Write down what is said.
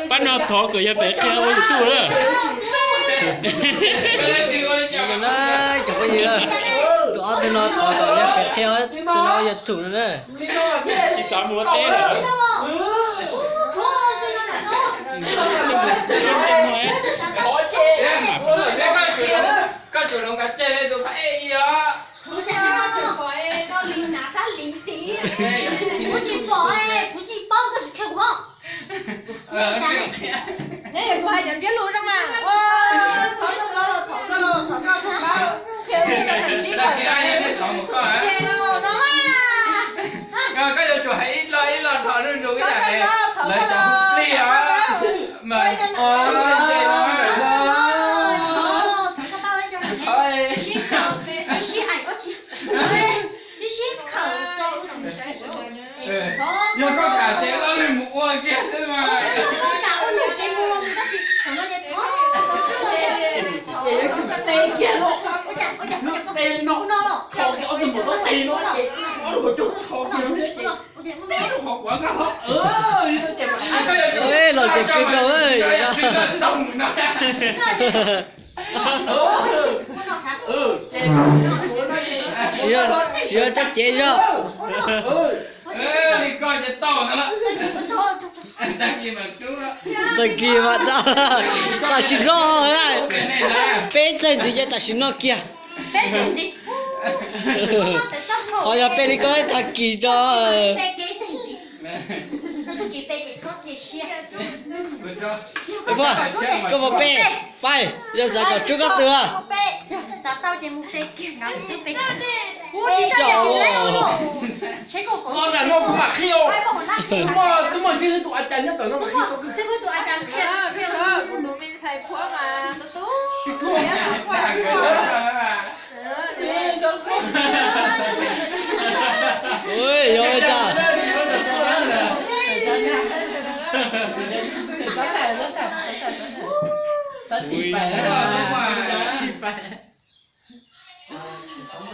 Pab no thov kom yog pem qhia ua YouTube na. Cov phooj ywg, tus ob tug no thov kom yog pem qhia tus no ua YouTube no na. Tsis xav mus ua teb lawm. Koj tsuas hloov kav tsij li tus phab ej os. Kuv tsis pom, kuv tsis paub, koj tsis qhia kuv. Neb yuav tsum hais cov ntsiab lus zoo mas. Thov koj, thov koj, thov koj, thov koj, thov koj. Koj yuav tsum hais ib lo ib lo dhos zuj zus ib yam li lawv cov hu plig os. Mas ua ntses no, sib khawm, sib khawm rau, yog koj kam ces koj li mus ua kiag xwb mas. Koj kam ua nug ces mus los mus, tab sis thaum no ces thov. Ces yuav tsum tes kiag no, lub tes no, kho ob tug npaum lub tes no ces ob lub hauv caug kho kiag no ces tib lub qhov quav nkag hlo. Los ces kawg nkaus. Siv, siv txoj cev zog. Li koj ces tau no. Tag kis mas, tam sim no, peb teg ntxiv ces tam sim no kiag. Ho yog peb li koj tag kis tso. Koj puas pe? Pais, yog xav kom rub koj tus. Twb muaj xib hwb tus a cas nyob tom no mam qhia. Ui, yog ua cas? Xav tim pais, tim pais.